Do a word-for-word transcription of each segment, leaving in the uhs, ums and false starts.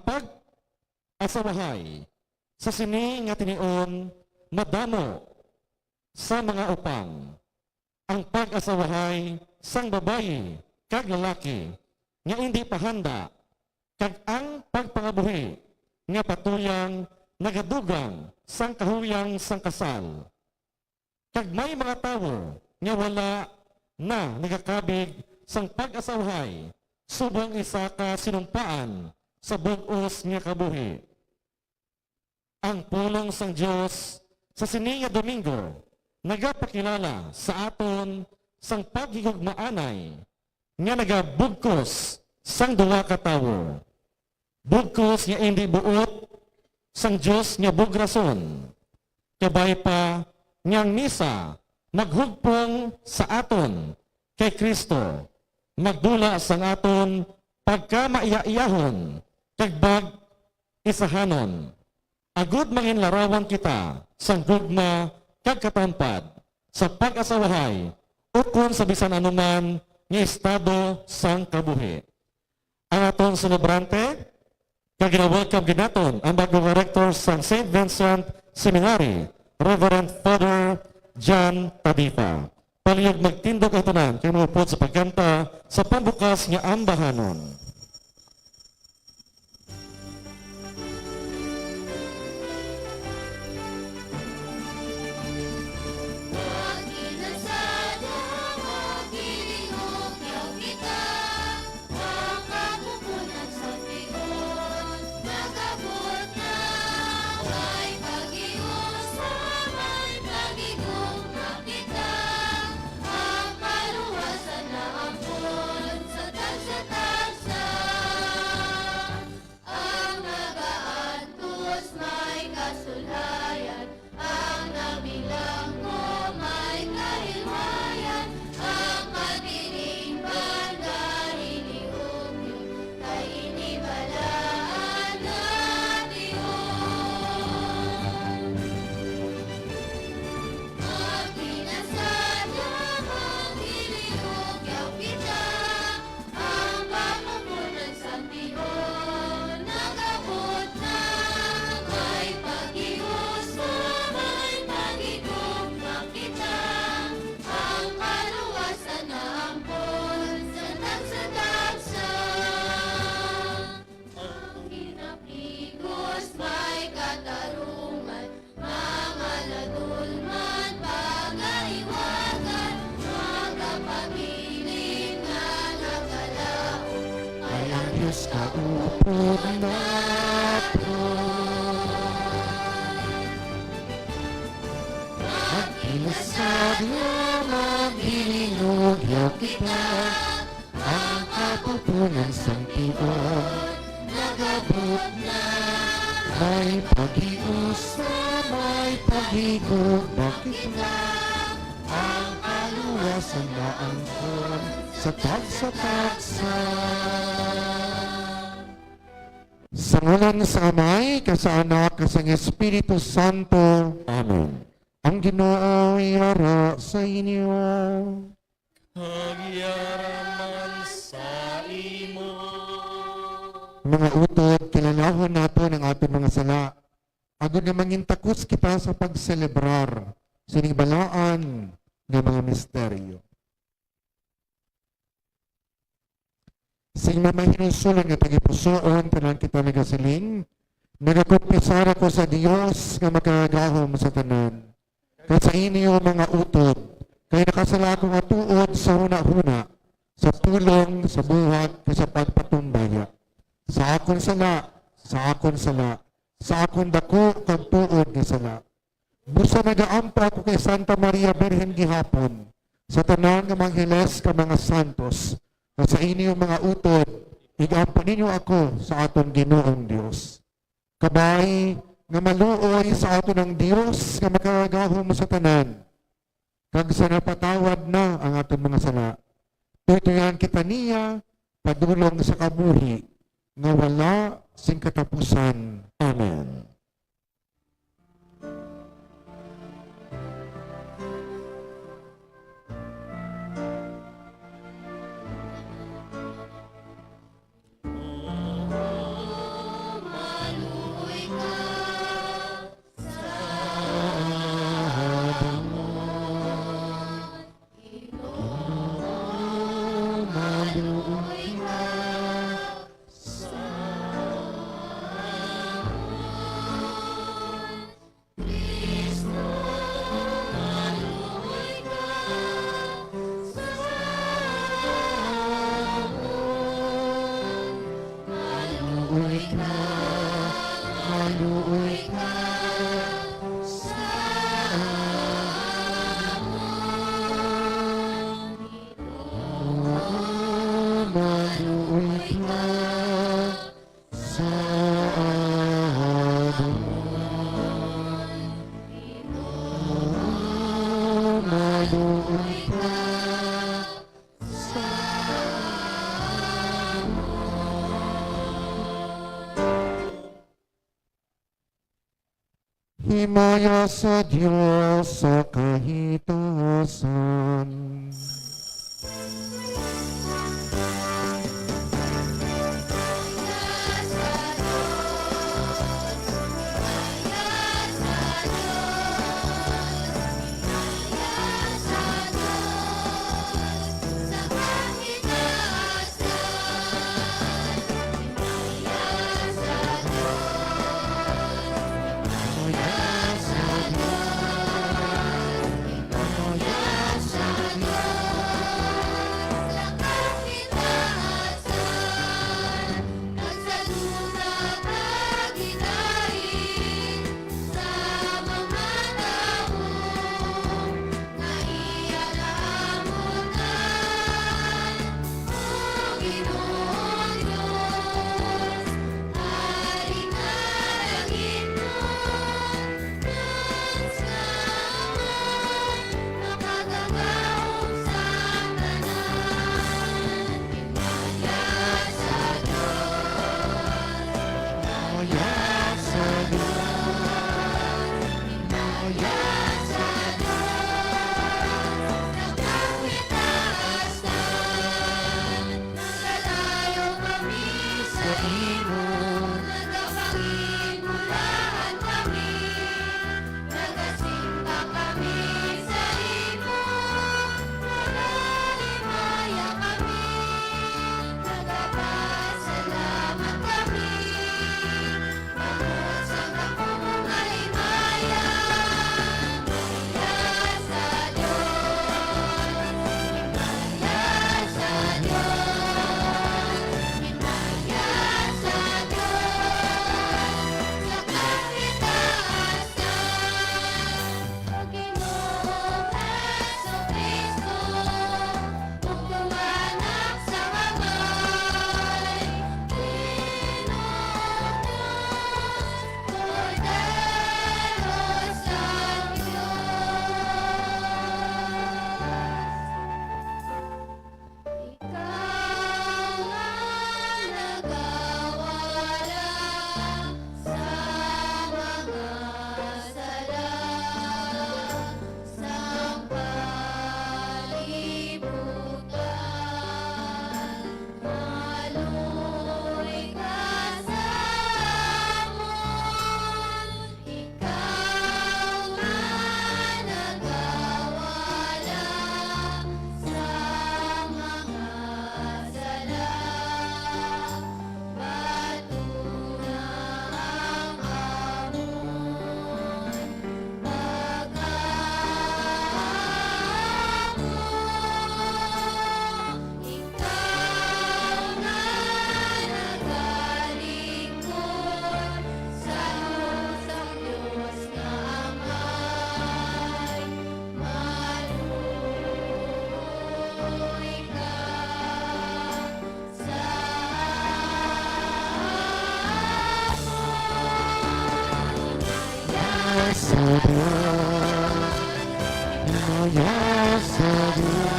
pag-asawahay sa sini nga tinion madamo sa mga upang ang pag-asawahay sang babayi kag lalaki nga indi pa handa, kag ang pagpangabuhi nga patuyang nagadugang sang kahuyang sang kasal. Kag may mga tawo nga wala na nagakabig sang pag-asawahay subong isa ka sinumpaan sa bug-os nga kabuhi. Ang pulong sang Dios sa sini nga Domingo nagapakilala sa aton sang paghigugmaanay nga nagabugkos sang duha ka tawo. Bugkos nga indi buot sang Dios nga bugrason. Kabay pa nga ang misa maghugpong sa aton kay Cristo, magdula sang aton pagkamaiyaiyahon kag pag-isahanon, agud manginlarawan kita sang gugma kag katampad sa pag-asawahay ukon sa bisan anuman nga estado sang kabuhi. Ang aton selebrante, kag gina-welcome gid naton ang bag-o nga rector sang Saint Vincent Seminary, Reverend Father John Tadifa. Palihog magtindog ang tanan kag maupod sa pagkanta sa pambukas nga ambahanon. Ang nagaantos may kasulayan, ang nagbilanggo may kahilwayan, ang matining banda hiniugyo kay inibalaan nga tion. Ang kinasadya, maghiliugyaw kita, ang kapupunan sang tion nag-abot na. May paghiusa, may paghigugma kita, ang kaluwasan naampon sa tagsa-tagsa. Ang hinapigos may katarungan, mga nadulman pagahiwagan, mga pabilin nga nagalaom, kay ang Dios kaupod naton. Magkinasadya, maghiliugyaw kita, ang kapupunan sang tion nag-abot na. May paghiusa, may paghigugma kita, ang kaluwasan naampon sa tagsa-tagsa. Sa ngalan sa Amay, kag sa Anak, kag sa Espiritu Santo. Amen. Ang Ginoo yara sa inyo. Kag yara man sa imo. Mga utod, kilalahon naton ang aton mga sala, agod nga mangintakos kita sa pagselebrar sining balaan nga mga misteryo. Sing mamahinulsol nga tagipusoon, tanan kita nagasiling, nagakumpisar ako sa Dios nga Makagagahom sa tanan, kag sa inyo, mga utod, kay nakasala ako nga tuod sa hunahuna, sa pulong, sa buhat, kag sa pagpatumbaya. Sa akon sala, sa akon sala, sa akon daku kag tuod nga sala. Busa nagaampo ako kay Santa Maria Birhen gihapon, sa tanan nga mga angeles kag mga santos, kag sa inyo, mga utod, igampo ninyo ako sa aton Ginoong Dios. Kabay nga maluoy sa aton ang Dios nga Makagagahom sa tanan, kag sa napatawad na ang aton mga sala, tuytoyan kita niya padulong sa kabuhi nga wala sing katapusan. Amen. Himaya sa Dios sa kahitasan. Nagalayo kami sa imo, nagapanginulahan kami, nagasimba kami sa imo, nagahimaya kami, nagapasalamat kami. Kordero sang Dios. Ikaw nga nagawala sa mga sala sang kalibutan. Maluoy ka sa amon, ikaw nga nagawala sa mga sala. Bato na ang amon pagkaamo. Ikaw na nagalingkod sa luz sang Dios nga Amay, maluoy ka sa amon. Sa Dios, sa Dios.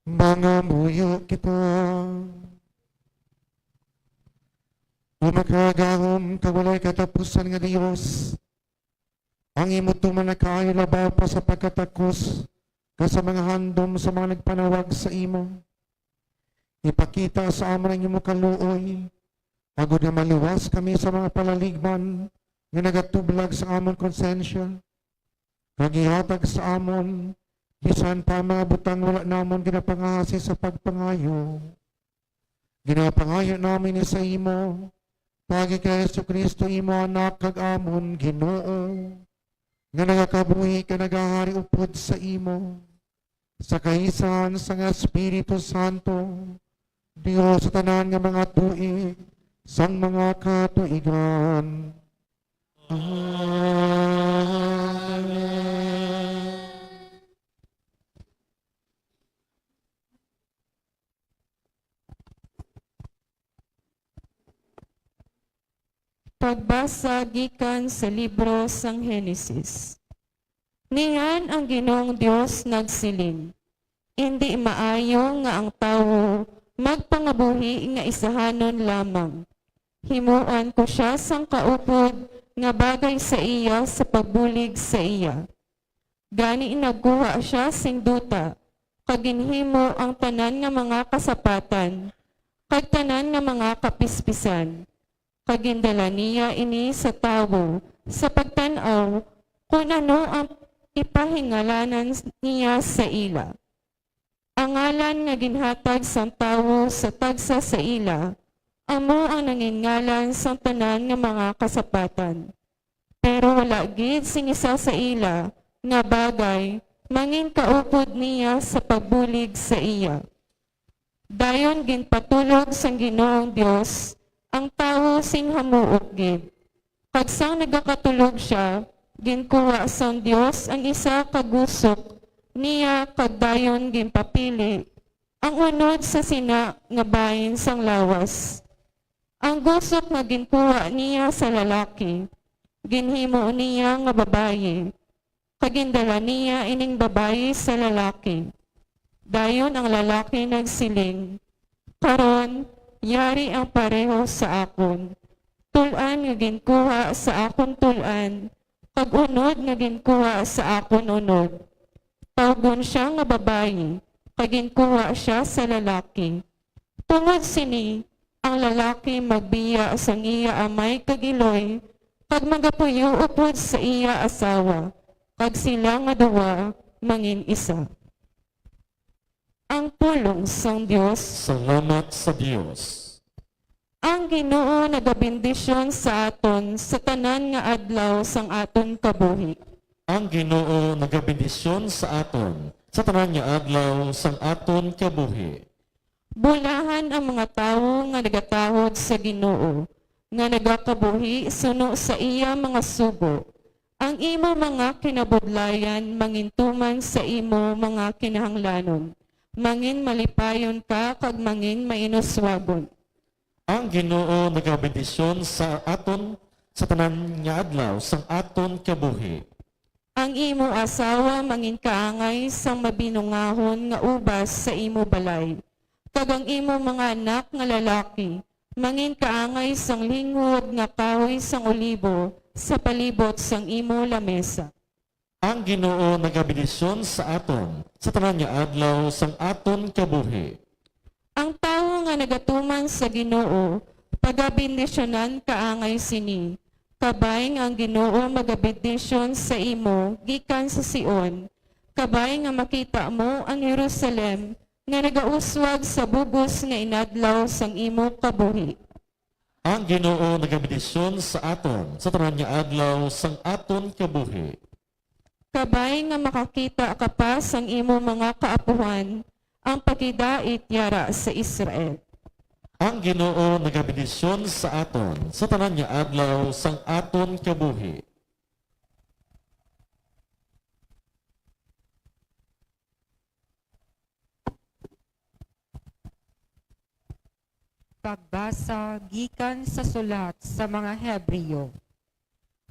Mangamuyo kita. O makagagahom kag walay katapusan nga Dios, ang imo tuman nakaayo labaw pa sa pagkatakos ka sa mga handom sa mga nagpanawag sa imo. Ipakita sa amon ang imo kaluoy, agod nga maluwas kami sa mga palaligman nga nagatublag sa amon konsensya, kag ihatag sa amon bisan pa ang mga butang wala namon ginapangasi sa pagpangayo. Ginapangayo namin ni sa imo, paagi kay Jesu-Cristo, imo Anak kag amon Ginoo, nga nagakabuhi kag nagahari upod sa imo, sa kaisahan sang Espiritu Santo, Dios sa tanan nga mga tuig sang mga katuigan. Amen. Pagbasa gikan sa libro sang Henesis. Niyan ang Ginoong Dios nagsiling, "Indi maayo nga ang tawo magpangabuhi nga isahanon lamang. Himuan ko sia sang kaupod nga bagay sa iya sa pagbulig sa iya." Gani nagkuha sia sing duta, kag ginhimo ang tanan nga mga kasapatan, kag tanan nga mga kapispisan, kag gindala niya ini sa tawo sa pagtan-aw kon ano ang ipahingalanan niya sa ila. Ang ngalan nga ginhatag sang tawo sa tagsa sa ila amo ang nangin ngalan sang tanan nga mga kasapatan. Pero wala gid sing isa sa ila nga bagay mangin kaupod niya sa pagbulig sa iya. Dayon ginpatulog sang Ginoong Dios ang tawo sing hamuok gid. Kag sang nagakatulog sia, ginkuha sang Dios ang isa ka gusok niya kag dayon ginpapili ang unod sa sina nga bahin sang lawas. Ang gusok nga ginkuha niya sa lalaki, ginhimo niya nga babayi, kag gindala niya ining babayi sa lalaki. Dayon ang lalaki nagsiling, "Karon, yari ang pareho sa akon, tul-an nga ginkuha sa akon tul-an, kag unod nga ginkuha sa akon unod. Tawgon sia nga babayi, kag ginkuha sia sa lalaki." Tungod sini, ang lalaki magbiya sang iya amay kag iloy, kag magapuyo upod sa iya asawa, kag sila nga duha mangin isa. Ang pulong sang Dios. Salamat sa Dios. Ang Ginoo nagabendisyon sa aton sa tanan nga adlaw sang aton kabuhi. Ang Ginoo nagabendisyon sa aton sa tanan nga adlaw sang aton kabuhi. Bulahan ang mga tawo nga nagatahod sa Ginoo, nga nagakabuhi suno sa iya mga sugo. Ang imo mga kinabudlayan mangintuman sa imo mga kinahanglanon. Mangin malipayon ka kag mangin mainuswagon. Ang Ginoo nagabendisyon sa aton sa tanan nga adlaw sang aton kabuhi. Ang imo asawa manginkaangay sang mabinungahon nga ubas sa imo balay, kag ang imo mga anak nga lalaki manginkaangay sang linghod nga kahoy sang olibo sa palibot sang imo lamesa. Ang Ginoo nagabendisyon sa aton sa tanan nga adlaw sang aton kabuhi. Ang tawo nga nagatuman sa Ginoo, pagabendisyonan kaangay sini. Kabay nga ang Ginoo magabendisyon sa imo gikan sa Sion, kabay nga makita mo ang Jerusalem nga nagauswag sa bug-os nga inadlaw sang imo kabuhi. Ang Ginoo nagabendisyon sa aton sa tanan nga adlaw sang aton kabuhi. Kabay nga makakita ka pa sang imo mga kaapuhan ang paghidait yara sa Israel. Ang Ginoo nagabendisyon sa aton sa tanan nga adlaw sang aton kabuhi. Pagbasa gikan sa sulat sa mga Hebreo.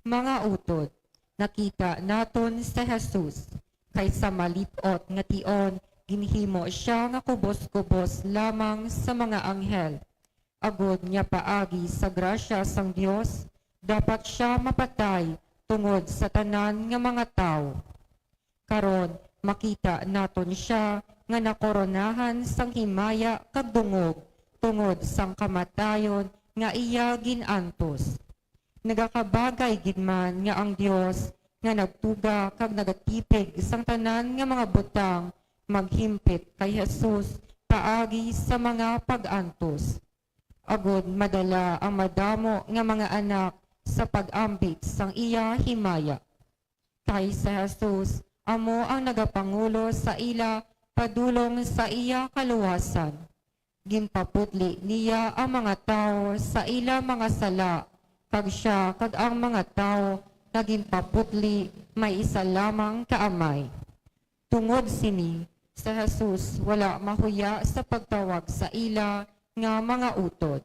Mga utod, nakita naton si Jesus, kay sa malip-ot nga tion ginhimo sia nga kubos-kubos lamang sa mga anghel, agod nga paagi sa grasya sang Dios dapat sia mapatay tungod sa tanan nga mga tawo. Karon, makita naton sia nga nakoronahan sang himaya kag dungog tungod sang kamatayon nga iya gin-antos. Nagakabagay gid man nga ang Dios nga nagtuga kag nagatipig sang tanan nga mga butang maghimpit kay Jesus paagi sa mga pag-antos, agod madala ang madamo nga mga anak sa pag-ambit sang iya himaya. Kay si Jesus amo ang nagapangulo sa ila padulong sa iya kaluwasan. Ginpaputli niya ang mga tawo sa ila mga sala, kag sia kag ang mga tawo nga ginpaputli may isa lamang ka Amay. Tungod sini, si Jesus wala mahuya sa pagtawag sa ila nga mga utod.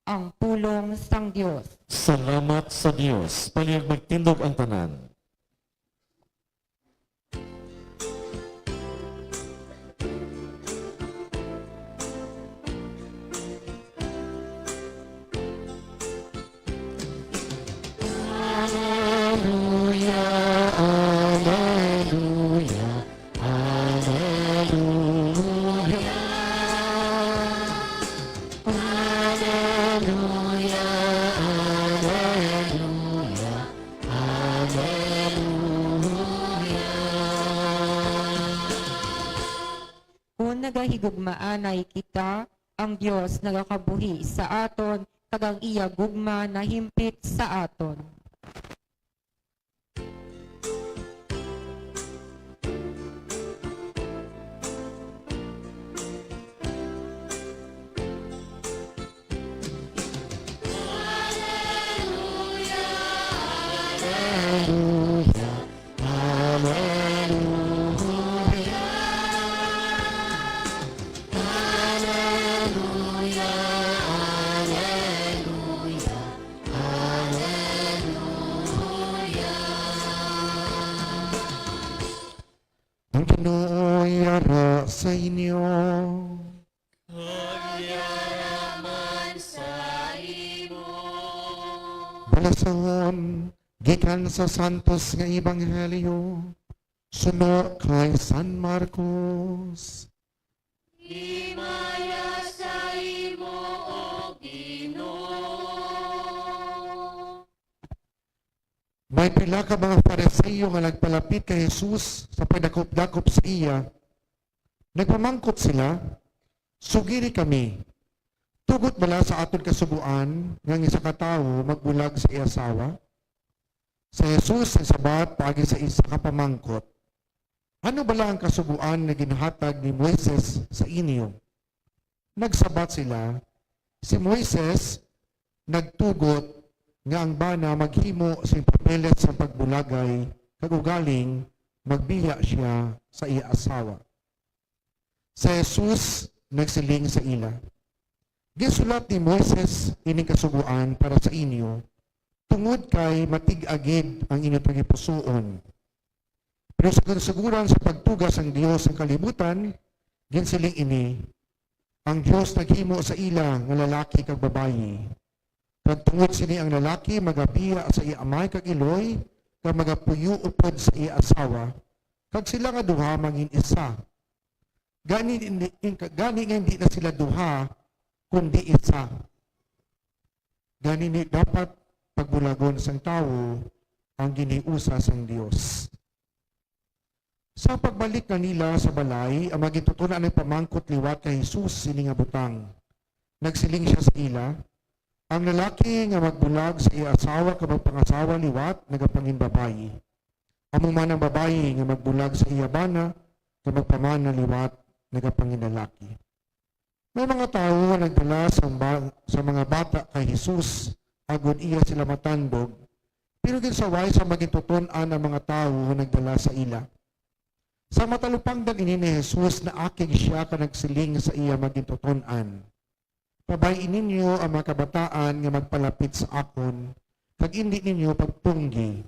Ang pulong sang Dios. Salamat sa Dios. Palihog magtindog ang tanan. Aleluya, aleluya, aleluya. Aleluya, aleluya, aleluya. Kon nagahigugmaanay kita, ang Dios nagakabuhi sa aton, kag ang iya gugma nahimpit sa aton. Aleluya, aleluya, aleluya, aleluya, aleluya. Ang Ginoo yara sa inyo. Kag yara man sa imo. Balasahon gikan sa Santos nga Ebanghelyo suno kay San Marcos. Himaya sa imo, O Ginoo. May pila ka mga Fariseo nga nagpalapit kay Jesus sa pagdakop-dakop sa iya. Nagpamangkot sila, "Sugiri kami, tugot bala sa aton kasugoan nga ang isa ka tawo magbulag sa iya asawa?" Si Jesus nagsabat paagi sa isa ka pamangkot, "Ano bala ang kasugoan nga ginhatag ni Moises sa inyo?" Nagsabat sila, "Si Moises nagtugot nga ang bana maghimo sing papeles sang pagbulagay, kag ugaling magbiya sia sa iya asawa." Si Jesus nagsiling sa ila, "Ginsulat ni Moises ining kasugoan para sa inyo, tungod kay matig-a gid ang inyo tagipusoon. Pero sa kasiguran sa pagtuga sang Dios ang kalibutan, ginsiling ini, ang Dios naghimo sa ila nga lalaki kag babayi. Kag tungod sini ang lalaki magabiya sa iya amay kag iloy, kag magapuyo upod sa iya asawa, kag sila nga duha mangin isa." Gani, gani nga hindi na sila duha, kundi isa. Gani, hindi dapat pagbulagon sang tawo ang giniusa sang Dios. Sa pagbalik na nila sa balay, ang mga gintuton-an nagpamangkot liwat kay Jesus sini nga butang. Nagsiling sia sa ila, "Ang lalaki nga magbulag sa iya asawa kag magpangasawa liwat nagapanginbabayi. Amo man ang babayi nga magbulag sa iya bana kag magpamana liwat nagapanginlalaki." May mga tawo nga nagdala sa ba-, sa mga bata kay Jesus agod iya sila matandog, pero ginsaway sa mga gintuton-an ang mga tawo nga nagdala sa ila. Sa matalupangdan ini ni Jesus, naakig sia kag nagsiling sa iya mga gintuton-an, "Pabay-i ninyo ang mga kabataan nga magpalapit sa akon, kag indi ninyo pagpunggi,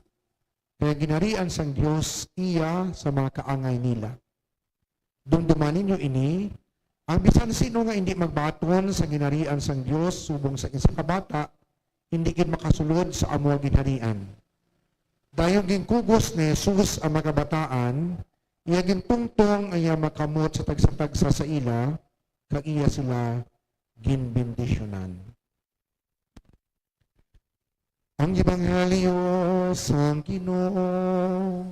kay ang ginharian sang Dios iya sa mga kaangay nila." Dumduma ninyo ini, ang bisan sino nga indi magbaton sa ginharian sang Dios subong sa isa ka bata, indi gid makasulod sa amo nga ginharian. Dayon ginkugos ni Jesus ang mga kabataan, iya gintungtong ang iya mga kamot sa tagsa-tagsa sa ila, kag iya sila ginbendisyonan. Ang Ebanghelyo sang Ginoo.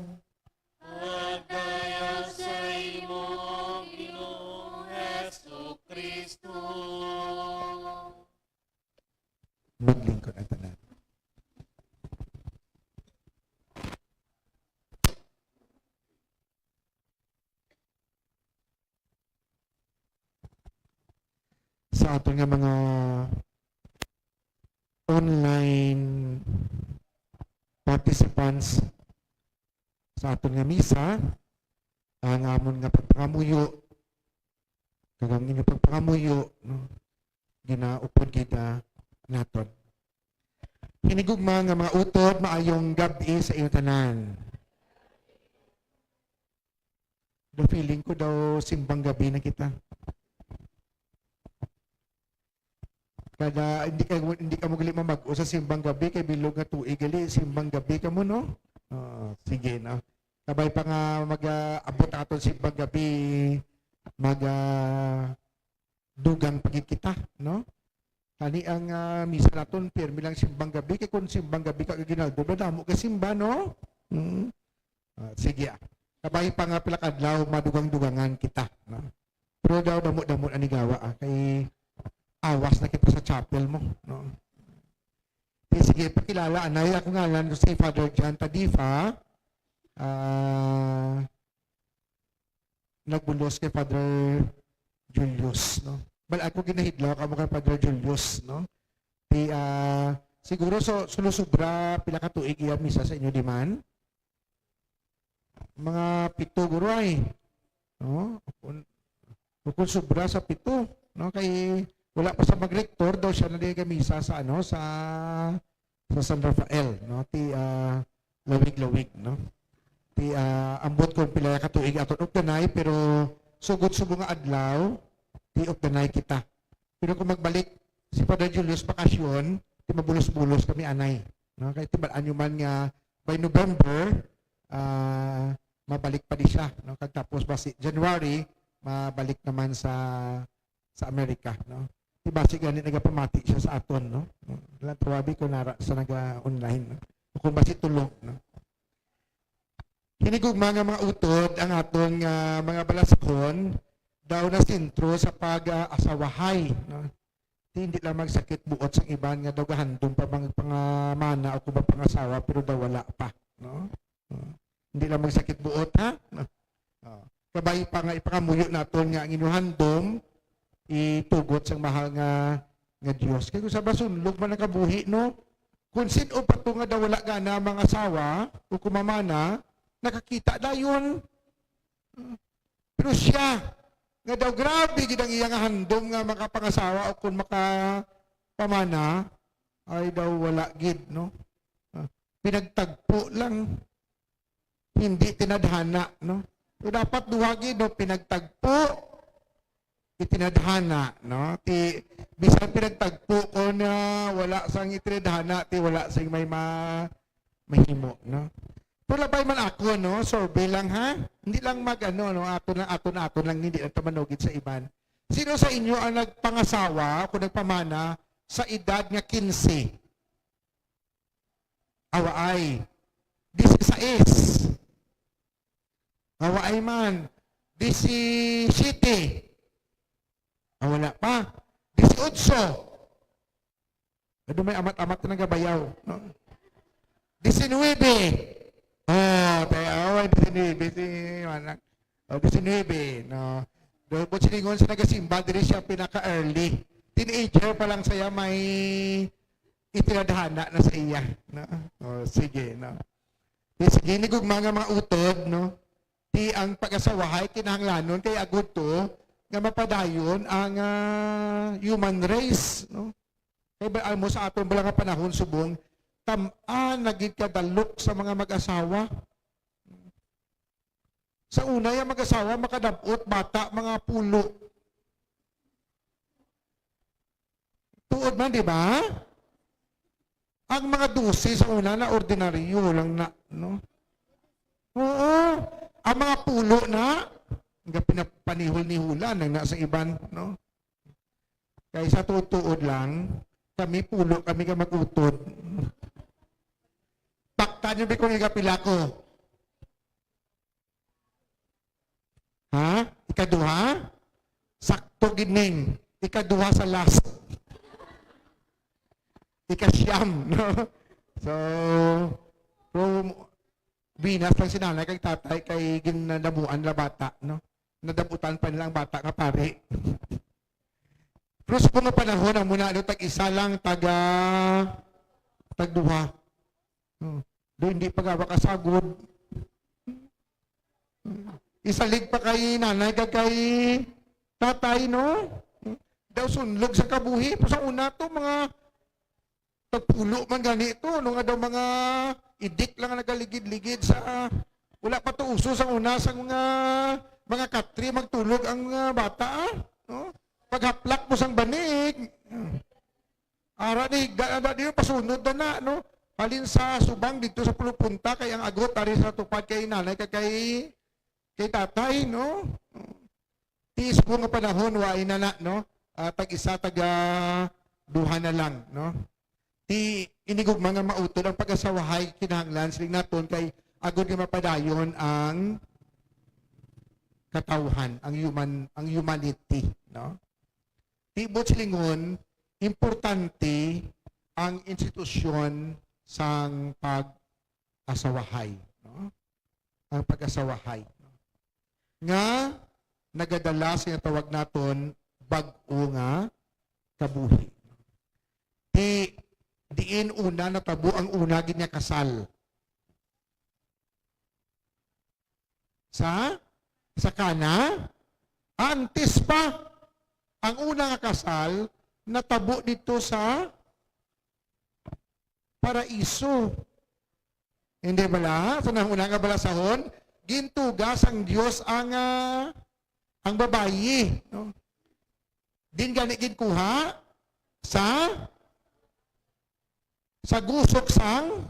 Pagdaya sa imo, Ginoong Jesu-Cristo. Maglingkod ang tanan. Sa aton nga mga online participants sa aton nga misa, ang amon nga pagpangamuyo, kag ang inyo pagpangamuyo, no, ginaupod gid, ah, naton. Hinigugma nga mga utod, maayong gab-i sa inyo tanan. The feeling ko daw simbang gabi na kita. Kada, hindi ka, hindi ka mo gali mamag-o sa simbang gabi, kay bilog nga tuig gali, simbang gabi ka mo, no? Oo, sige, no? Kabay pa nga mag-, ah, abot aton simbang gabi, mag, ah, dugang pa gid kita, no? Kani ang, ah, misa naton, pirmi lang simbang gabi, kay kung simbang gabi ka, Aguinaldo, madamo ka simba, no? Mm. Ah, sige, ah. Kabay pa nga pila ka adlaw, madugang-dugangan kita, no? Pero daw damo-damo na ni gawa, ah, kay awas na kita sa chapel mo, no? Di, sige, pakilala, anay, ako ngalan ko si Father John Tadifa. Ah, nagbulos kay Father Julius, no? Bal ako ginahidlaw kamo kay Father Julius, no? Di, ah, siguro so, sulusubra pila ka tuig iya misa sa inyo di man? Mga pito guro ay. No? Kung, kung sobra sa pito, no? Kay wala pa sa magrektor daw siya na di gamisa sa, ano, sa, sa San Rafael, no? Ti, ah, lawig-lawig, no? Ti, ah, ambot kung pila ka tuig aton ugdanay, pero sugod subong nga adlaw, ti ugdanay kita. Pero kung magbalik si Father Julius bakasyon, ti mabulos-bulos kami anay. No? Kay tibalaan nyo man nga by November, ah, mabalik pa di siya, no? Kag tapos basi January, mabalik naman sa, sa Amerika, no? Ti basi gani nagapamati siya sa aton, no? Lang tawabi ko nara sa naga-online, no? O kung basi tulog, no? Hinigugma nga mga utod ang aton nga mga balaskon daw na sentro sa pag-asawahay, no? Ti hindi lang magsakit buot sang iban nga daw gahandom pa mga pangamana o kung pangasawa, pero daw wala pa, no? Uh, hindi lang magsakit buot, ha? Uh, kabay pa nga ipangamuyo naton nga ang inyo handom itugot sang mahal nga, nga Dios. Kay kung sa basunlog man ang kabuhi, no? Kung sin-o pa to nga daw wala gana mangasawa o kumamana, nakakita dayon. Uh, Pero siya, nga daw grabe gid ang iya nga handom nga makapangasawa o kon makapamana, ay daw wala gid, no? Ah, pinagtagpo lang, hindi tinadhana, no? So, dapat duha gid, no? Pinagtagpo, itinadhana, no? Ti, bisan pinagtagpo ko na wala sang itinadhana, ti wala sing may ma-, mahimo, no? Pero labay man ako, no? Survey lang, ha? Hindi lang mag, ano, no? Aton lang, aton, aton lang, hindi lang tamanugid sa iban. Sino sa inyo ang nagpangasawa o nagpamana sa edad nga quince? Awaay. Dieciséis. Awaay man. Diecisiete. Ah, wala pa. Dieciocho. Ano may amat-amat na nagabayaw, no? Diecinuebe. Oh, tayo, oh, diecinuebe, si Manang. Oh, diecinuebe, no? Do, kung silingon sa nagasimba, diri siya pinaka-early. Teenager pa lang siya, may itinadhana na sa iya, no? Oh, sige, no? Di, sige, hinigugma nga mga utod, no? Ti ang pag-asawahay kinahanglanon kay agud to nga mapadayon ang, ah, human race, no? Kay ba, mo sa aton bala nga panahon subong, tam-an na gid kadalok sa mga mag-asawa. Sa una, yung mag-asawa, makadab-ot, bata, mga pulo. Tuod man, di ba? Ang mga dose sa una na ordinaryo lang na, no? Oo. Ang mga pulo na, nga pinapanihol-nihulan ang nasa iban, no? Kay sa tuod-tuod lang, kami pulo kami ka mag-utod. Tanyo bi kung ikapila ko. Ha? Ikaduha? Sakto gid ning. Ikaduha sa last. Ikasiyam, no? So, pero binas lang si nanay kag tatay kay ginadamuan la bata, no? Nadabutan pa nila ang bata nga pari. Pero sa mga panahon, ang muna, ano, tag-isa lang, taga, tagduha. Oh, do hindi pa nga makasagod. Isalig pa kay nanay kag kay tatay, no? Daw sunlog sa kabuhi. Pero sa una to, mga tagpulo man gani to, no, nga daw mga idik lang ang nagaligid-ligid sa, wala pa to uso sa una sa mga, mga katri magtulog ang mga bata, ah, no? Paghaplak mo sang banig, ara ni, da, da, di pasunod na na, no? Halin sa subang dito sa pulupunta, kay ang agot ari sa tupad kay nanay, kay, kay, kay tatay, no? Tiis po nga panahon, wa ina na, no? Ah, tag-isa, taga duha na lang, no? Ti inigugma nga mautod ang pag-asawahay, kinahanglan siling naton kay agod nga mapadayon ang katawhan, ang human, ang humanity, no? Ti buot silingon, importante ang institusyon sang pag-asawahay, no? Ang pag-asawahay, no? Nga nagadala sa ginatawag naton bag-o nga kabuhi. Di, diin una natabo ang una gid nga kasal? Sa? Sa Cana? Antes pa, ang una nga kasal natabo dito sa paraiso. Hindi bala? Sa nang una nga balasahon, gintuga sang Dios ang, ah, ang babayi, no? Din gani ginkuha sa, sa gusok sang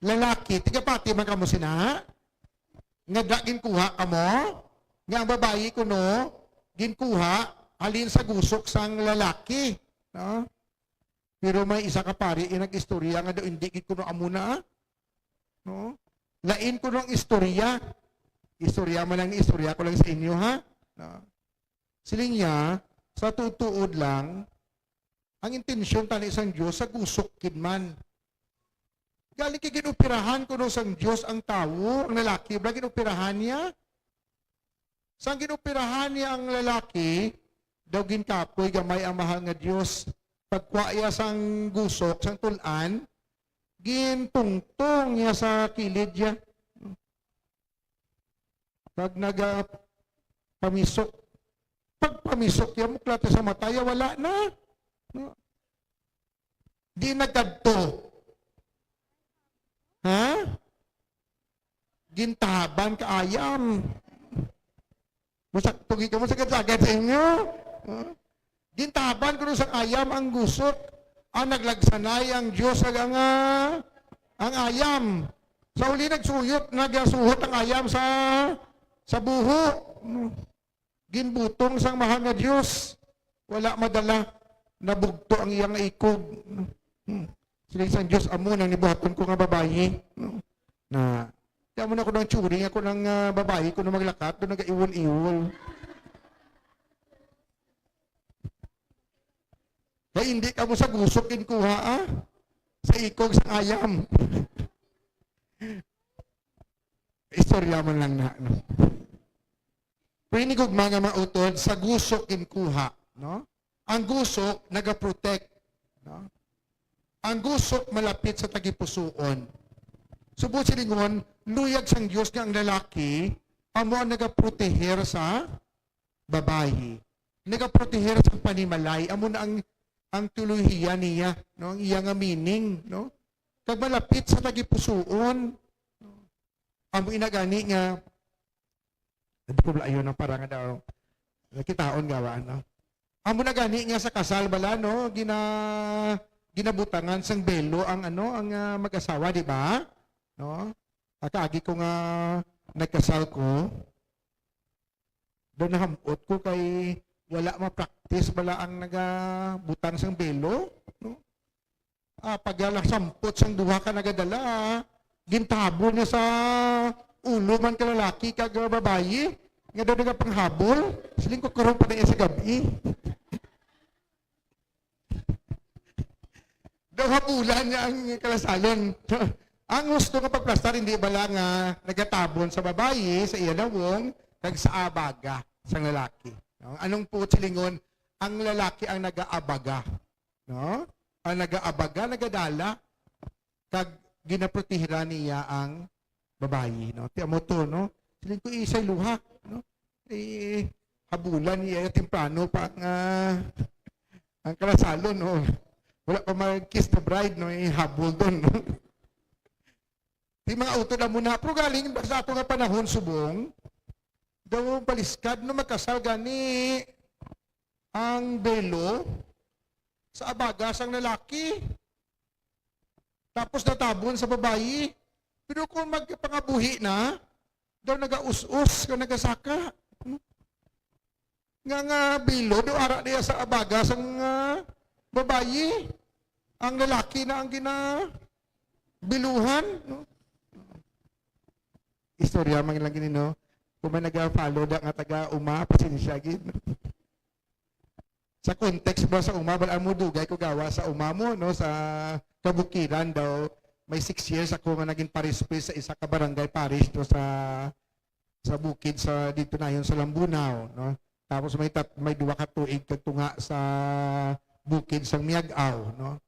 lalaki. Tigapati man kamo sina? Nga da ginkuha kamo? Nga ang babayi kuno ginkuha halin sa gusok sang lalaki, no? Pero may isa ka pari, eh, nag-istorya nga daw, hindi gid kuno amo na, ah. No? Lain kuno ang istorya. Istorya man lang, istorya ko lang sa inyo, ha? No? Siling niya, sa tuod-tuod lang, ang intensyon tani sang Dios sa gusok gid man. Gali kay ginoperahan kuno sang Dios ang tawo, ang lalaki, bala ginoperahan niya. Sang ginoperahan niya ang lalaki, daw ginkapoy gamay ang mahal nga Dios. Pagkwa iya sang gusok, sang tul-an, gintungtong niya sa kilid niya. Pag nagapamisok, pagpamisok niya, muklat sa mata niya, wala na. No? Di nagkadto. Ha? Gintahaban ka ayam. Masakto gid kamo, sagad-sagad sa inyo. Ha? Gintahaban kuno sang ayam ang gusok. Ang naglagsanay ang Dios ag ang, ah, ang ayam. Sa uli nagsuyot, nagasuhot ang ayam sa, sa buho. Ginbutong sang mahal nga Dios. Wala madala. Nabugto ang iya nga ikog. Hmm. Siling sang Dios, "Amo nang nibuhaton ko nga babayi." No? Na, di amo na ko nang tsuri, ako nang, ah, babayi, ko na maglakat, doon nagaiwol-iwol. Kay hindi kamo sa gusok ginkuha, ah? Sa ikog sang ayam. Istorya man lang na, no? Pero inigugma nga mautod, sa gusok ginkuha, no? Ang gusok nagaprotect, no? Ang gusok malapit sa tagipusoon. Subot silingon, luyag sang Dios nga ang lalaki amo ang nagaproteher sa babayi. Nagaproteher sa panimalay. Amo na ang, ang teolohiya niya, no? Ang iya nga meaning, no? Kag malapit sa tagipusoon. Amo ina gani nga, hindi ko balayon ang para nga daw nakitaon gawa, no? Amo na gani nga sa kasal bala, no? Gina-, ginabutangan sang belo ang, ano, ang, ah, mag-asawa, di ba? No? Akaagi ko nga nagkasal ko, daw nahamot ko kay wala ma-practice bala ang nagabutang sang belo, no? Ah, pag nasampot sang duha ka nagadala, ah, gintahabol niya sa ulo man ka lalaki kag, uh, babayi, nga daw nagapanghabol, siling ko, "Karon pa na iya sa gab-i." Daw habulan niya ang kalasalon. Ang husto nga pagplastar, hindi bala nga nagatabon sa babayi, sa iya nawong, kag sa abaga sang lalaki. No? Anong puot silingon? Ang lalaki ang nagaabaga. No? Ang nagaabaga, nagadala, kag ginaprotehiran niya ang babayi, no? Ti amo to, no? Siling ko, isay luha, no? Eh, habulan niya temprano pa ang, ah, ang kalasalon, no? Wala pa mag-kiss the bride, no? Eh, habol doon, no? Ti mga utod amo na, pero galing ba sa ato nga panahon subong, daw baliskad, no, magkasal gani ang belo sa abaga sang lalaki. Tapos natabon sa babayi. Pero kung magpangabuhi na, daw nagaus-os nga nagasaka. Nga, nga bilo, daw ara niya sa abaga sang, ah, babayi. Ang lalaki na ang ginabiluhan, no? Istorya man lang gini, no? Kung may naga-follow da nga taga uma, pasensya gid. Sa context ba sa uma, bal-an mo, dugay ko gawas sa uma mo, no, sa kabukiran daw. May six years ako nga naging parish priest sa isa ka barangay parish, no, sa, sa bukid sa dito nayon sa Lambunao, no. Tapos may tat-, may duwa ka tuig kag tunga sa bukid sang Miag-ao, no.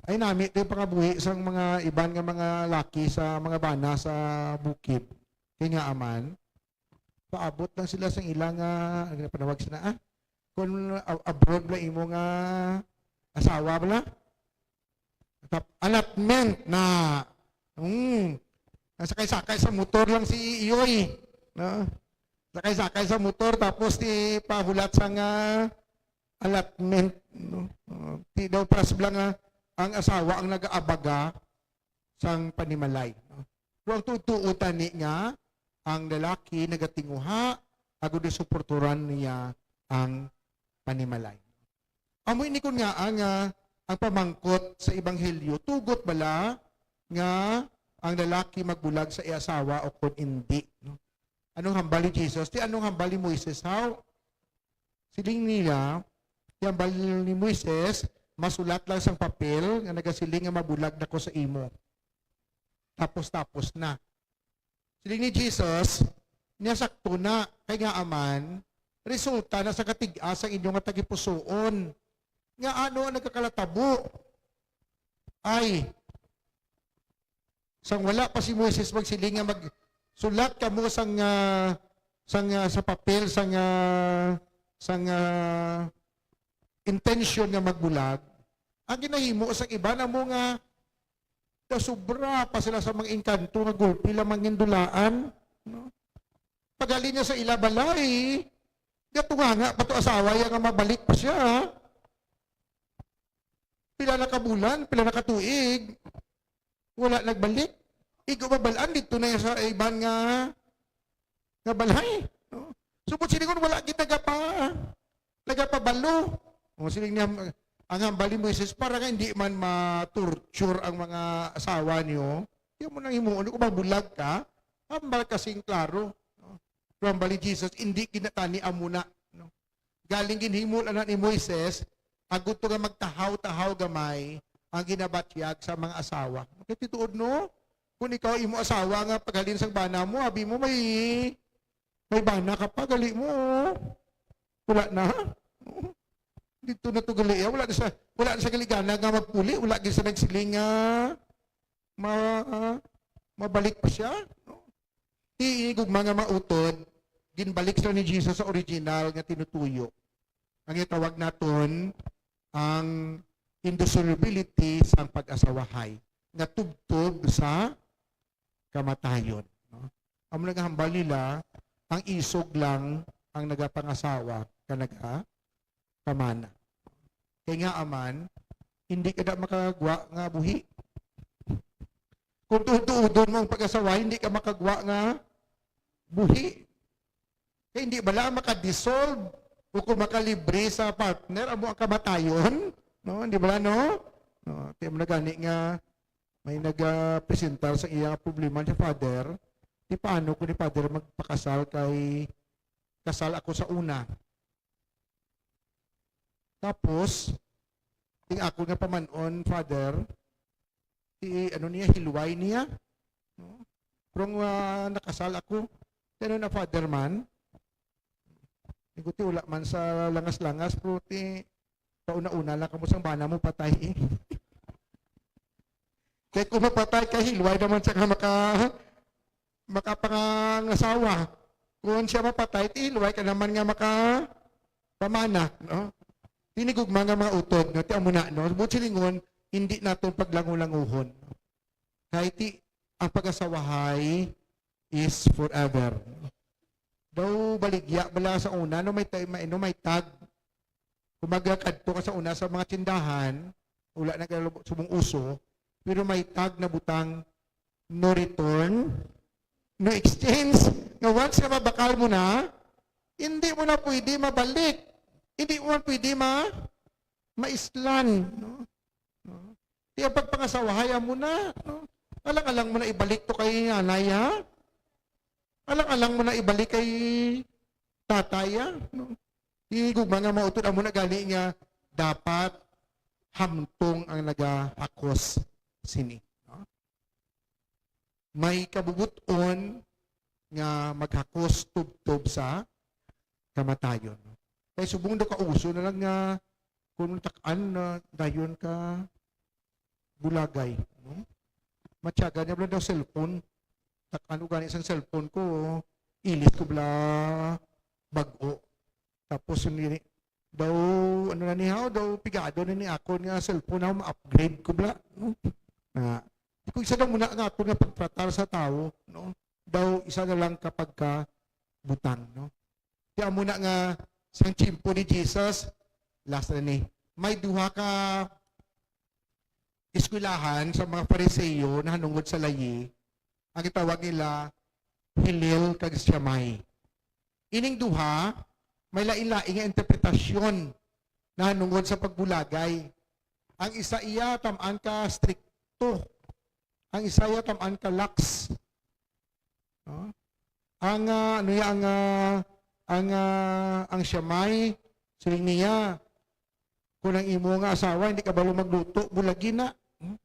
Ay nami to yung pangabuhi sang mga iban nga mga laki sa mga bana sa bukid. Kay nga aman, paabot lang sila sang ila nga, ano nga panawag sila, ah? Kung a-, abroad lang imo nga asawa bala? Tap-, allotment na. Hmm. Nasakay-sakay sa motor lang si Iyoy. No? Sakay-sakay sa motor, tapos ti pahulat sa nga allotment, no? Uh, ti daw paras bala nga ang asawa ang nagaabaga sang panimalay, no? Pero ang tutuo tani nga ang lalaki nagatinguha agud suporturan niya ang panimalay. Amo ini kun nga ang, ah, ang pamangkot sa ebanghelyo, tugot bala nga ang lalaki magbulag sa iya asawa o kun indi, no? Anong hambal ni Jesus? Ti anong hambal ni Moises, haw? Siling niya, ti hambal ni Moises, masulat lang sang papel nga nagasiling nga mabulag na ko sa imo. Tapos-tapos na. Siling ni Jesus, niya sakto na, kay nga aman, resulta na sa katig-a sang inyo nga tagipusoon. Nga ano ang nagkakalatabo? Ay, sang wala pa si Moises magsiling nga magsulat kamo sang, ah, sang, ah, sa papel sang, ah, sang, ah, intention nga magbulag, ang ginahimo sang iban amo nga nasobra pa sila sa mga engkanto nga gulpi lamang gindulaan, no? Paghalin niya sa ila balay, gatunganga pa to asawa iya nga mabalik pa siya. Pila na ka bulan, pila na ka tuig, wala nagbalik. Igo mabal-an didto na sa iban nga, nga balay, no? Subot silingon, wala gid nagapa-, nagapabalo. O, siling niya, ang hambal ni Moises, para nga hindi man ma-torture ang mga asawa niyo, di mo nang himuon, kung mabulag ka, hambal kasing klaro, no? Pero hambal ni Jesus, hindi kinatani amo na, no? Galing ginhimo lang na ni Moises, agud to nga magtahaw-tahaw gamay ang ginabatyag sa mga asawa. Kay ti tuod, no? Kung ikaw, imo asawa nga paghalin sang bana mo, abi mo may, may bana ka pa, gali mo, oh. Wala na. Dito na to gali, ah. Wala na sa, wala na sa galigana nga magpuli, wala gid sa nagsiling nga ma-, ah, mabalik pa siya, no? Ti gugma nga mautod, ginbalik sila ni Jesus sa original nga tinutuyo. Ang itawag naton ang indissolubility sang pag-asawahay nga tubtob sa kamatayon, no? Amo na nga hambal nila, ang isog lang ang nagapangasawa ka naga-, pamana. Kay nga aman, hindi ka na makagwa nga buhi. Kung tuod-tuodon mo ang pag-asawa, hindi ka makagwa nga buhi. Kay hindi bala makadissolve o kung makalibre sa partner, amo ang kamatayon? No? Hindi bala, no? No, ti mo na gani nga may nagapresentar sa iya nga problema ni Father, ti paano ko ni Father magpakasal kay kasal ako sa una. Tapos, ting ako nga pamanon, Father, ti ano niya, hilway niya. No? Pero nga nakasal ako, ti ano na, Father man? Iguti wala man sa langas-langas, pero ti pauna-una lang kamo sang bana mo patay. Kay kung mapatay ka, hilway naman siya nga maka, makapangasawa. Kung siya mapatay, ti hilway ka naman nga maka pamana, no? Tinigugma nga mga utod, no? Ti amo na, no? Buot silingon, hindi naton paglangulanguhon. Kay ti, ang pag-asawahay is forever. Daw baligya bala sa una, no, may tay-, may, no, may tag. Kung magkadto ka sa una sa mga tindahan, wala na ka subong uso, pero may tag na butang no return, no exchange, nga once nga mabakal mo na, hindi mo na pwede mabalik. Hindi mo na pwede ma-, maislan, no? No? Di ang pagpangasawahay mo na, no? Alang-alang mo na ibalik to kay nanay, ha? Alang-alang mo na ibalik kay tatay, ha? No? Di gugma nga mautod, amo na gani nga dapat hamtong ang nagahakos sini, no? May kabubut-on nga maghakos tubtob sa kamatayon. Kay subong daw kauso na lang nga kung tak-an na dayon ka bulagay, no? Matyaga niya lang daw cellphone. Tak-an ko gani sang cellphone ko, ilis ko bala bag-o. Tapos yun yun, daw, ano na ni, how, daw pigado na ni akon nga cellphone, how ma-upgrade ko bala, no? Na, di ko isa daw muna nga aton nga pagtratar sa tawo, no? Daw isa na lang kapag ka butang, no? Kaya mo na nga sang tiyempo ni Jesus, last na ni, may duha ka eskwelahan sa mga Fariseo na hanungod sa layi, ang gitawag nila Hillel kag Shammai. Ining duha, may lain-lain nga interpretasyon na hanungod sa pagbulagay. Ang isa iya tam-an ka strikto, ang isa iya tam-an ka lax. No? Ang, ah, ano ya, ang, ah, ang, ah, ang Shammai, siling niya, kung ang imo nga asawa hindi kabalo magluto, bulagi na. Hmm?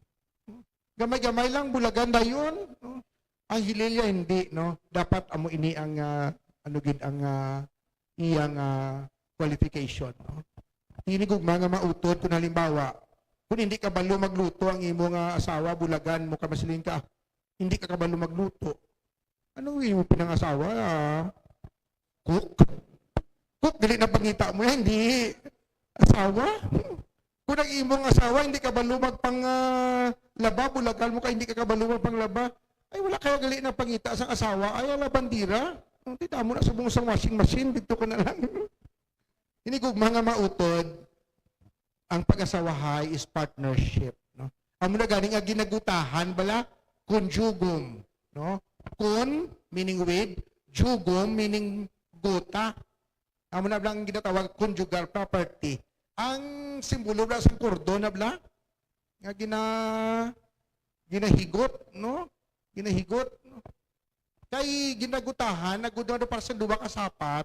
Gamay-gamay lang, bulagan dayon. No? Ang Hillel ya, hindi, no? Dapat amo ini ang, ah, ano gid ang, ah, iyang, ah, qualification, no? Tinigugma nga mautod kung halimbawa, kung hindi kabalo magluto ang imo nga asawa, bulagan mo ka, masiling ka, "Hindi ka kabalo magluto." Ano imo pinangasawa? Ah, cook? Cook, dili na pangita mo yan, hindi asawa. Kung ang imong asawa, hindi kabalo magpang, ah, laba, bulagan mo ka, hindi ka kabalo magpanglaba. Ay, wala kaya gali na pangita sang asawa. Ay, ala bandira. Ang tita mo na subong sang washing machine, dito ka na lang. Hinigugma nga mautod, ang pag-asawahay is partnership, no? Amo na gani nga ginagutahan bala, conjugum, no? Con, meaning with, jugum, meaning guta. Amo na bala ang ginatawag conjugal property. Ang simbolo bala sang kordon na bala, nga gina-, ginahigot, no? Ginahigot, no? Kay ginagutahan, nagudado para sa duha ka sapat,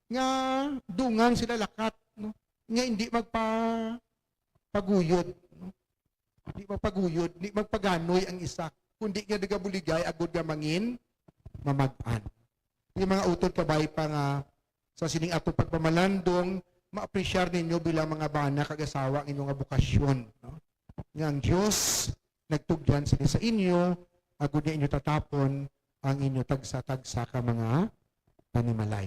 nga dungan sila lakat, no? Nga hindi magpa-, paguyod, no? Di magpaguyod, di magpaganoy ang isa, kundi nga nagabuligay agud nga mangin mamag-an. Yung mga utod, kabay pa nga sa sining atong pagpamalandong, maapresyar ninyo bilang mga bana kag asawa ang inyo nga bukasyon, no? Nga ang Dios nagtugyan sini sa inyo, agud nga inyo tatapon ang inyo tagsa-tagsa ka mga panimalay.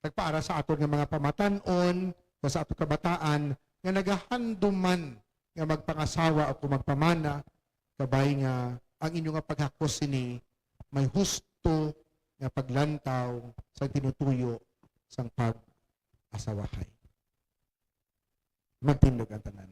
Kag para sa aton nga mga pamatan-on, sa aton kabataan nga nagahanduman nga magpangasawa o kung magpamana, kabay nga ang inyo nga paghakos sini may husto nga paglantaw sa tinutuyo sang pag-asawahay. Magtindog ang tanan.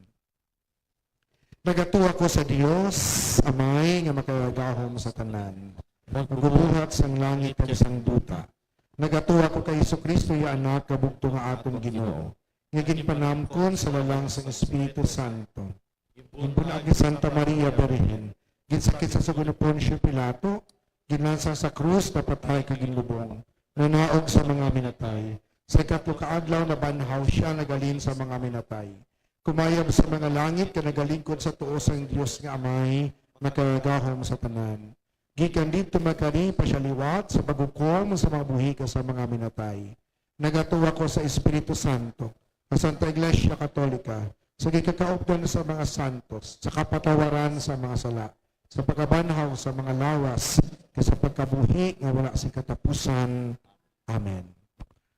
Nagatuo ako sa Dios, Amay nga makagagahom sa tanan, magbubuhat sang langit kag sang duta. Nagatuo ako kay Jesu-Cristo, iya Anak, kabugto nga aton Ginoo, nga ginpanamkon sa lalang sang Espiritu Santo. Ginbulag ni Santa Maria Birhen, Ginsakit sa sugo ni Poncio Pilato, ginlansang sa krus, napatay kag ginlubong. Nanaog sa mga minatay. Sa ikatlo ka adlaw nabanhaw sia, naghalin sa mga minatay. Kumayab sa mga langit kag nagalingkod sa tuo sang Dios nga Amay, makagagahom sa tanan. Gikan didto magkari pa sia liwat sa paghukom sa mga buhi kag sa mga minatay. Nagatuo ako sa Espiritu Santo, sa Santa Iglesia Katolika, sa gikakaupdan sa mga santos, sa kapatawaran sa mga sala, sa pagkabanhaw sa mga lawas, kag sa pagkabuhi nga wala sing katapusan. Amen.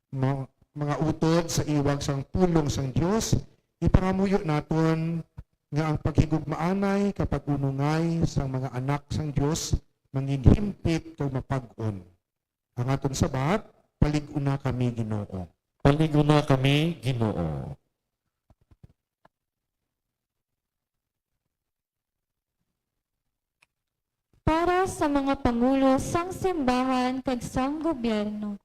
Ma-, mga utod, sa iwag sang pulong sang Dios, ipangamuyo naton nga ang paghigugmaanay kag pag-unongay sang mga anak sang Dios manginhimpit kag mapag-on. Ang aton sabat, palig-una kami, Ginoo. Palig-una kami, Ginoo. Para sa mga pangulo sang simbahan kag sang gobyerno.